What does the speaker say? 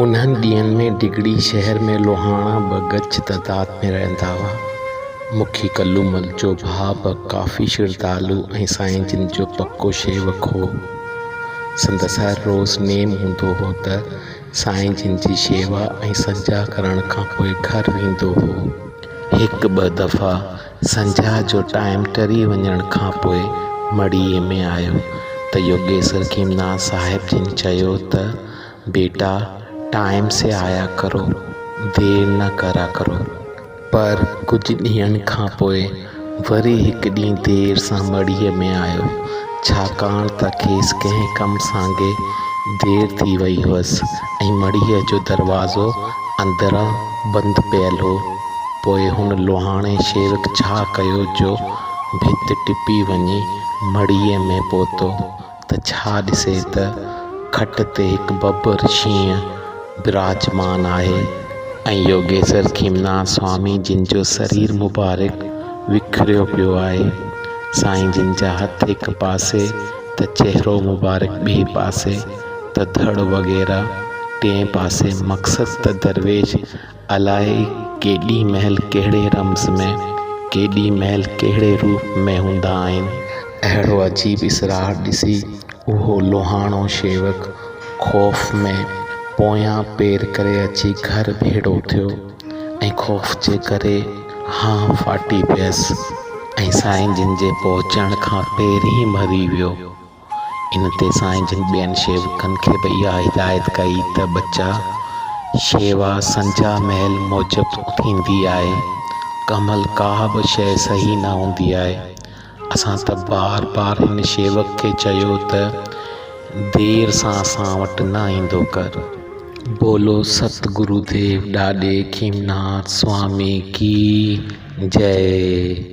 انهن ڏينهن ۾ ڊگهڙي شهر ۾ لوهاڻا به ڳچ تعداد ۾ رهندا هئا. مکي ڪلومل جو ڀاء به ڪافي شرڌالو ۽ سائين جن جو پڪو شيوڪ هو. سندس هر روز نيم هوندو هو ته سائين جن جي شيوا ۽ سنجها ڪرڻ کان پوء گهر ويندو هو. هڪ ٻه دفعا سنجها جو ٽائيم ٽري وڃڻ کان پوء مڙهيء ۾ آيو ته يوگيسر کيمناٿ صاحب جن چيو ته بيٽا ٽائيم سي آيا ڪرو، دير نه ڪرا ڪرو. پر ڪجهه ڏينهن کان پوء وري هڪ ڏينهن دير سان مڙهيء ۾ آيو، ڇاڪاڻ ته کيس ڪنهن ڪم سانگي دير ٿي وئي هئس ۽ مڙهيء جو دروازو اندران بند پيل هو. پوء هن لوهاڻي شيوڪ ڇا ڪيو جو ڀت ٽپي وڃي مڙهيء ۾ پهتو ته ڇا ڏسي ته کٽ تي هڪ ببر شينهن براجمان آهي ۽ يوگيسر کيمناٿ سوامي جن جو سرير مبارڪ وکريو پيو آهي. سائين جن جا هٿ هڪ پاسي ته چهرو مبارڪ ٻئي پاسي ته ڌڙ وغيره ٽئين پاسي مقصد ته درويش الائي ڪيڏي مهل ڪهڙي رمز ۾، ڪيڏي مهل ڪهڙي روپ ۾ هوندا آهن. اهڙو عجيب اصرار ڏسي اهو لوهاڻو شيوڪ خوف ۾ پويان پير ڪري اچي گهر ڀيڙو ٿيو ۽ خوف جي ڪري هانء ڦاٽي پيس ۽ سائين جن جي پهچڻ کان پهرين مري ويو. ان تي سائين جن ٻين شيوڪن کي به اها هدايت ڪئي ته ٻچا! شيوا سنجها مهل موجب ٿيندي آهي. ڪمهل ڪا به شيء صحيح نه هوندي آهي. اسان ته بار بار هن شيوڪ کي چيو ته دير سان اسان وٽ نه ايندو ڪر. بولو ست گرو ديو ڏاڏي کيمناٿ سوامي ڪي جئي.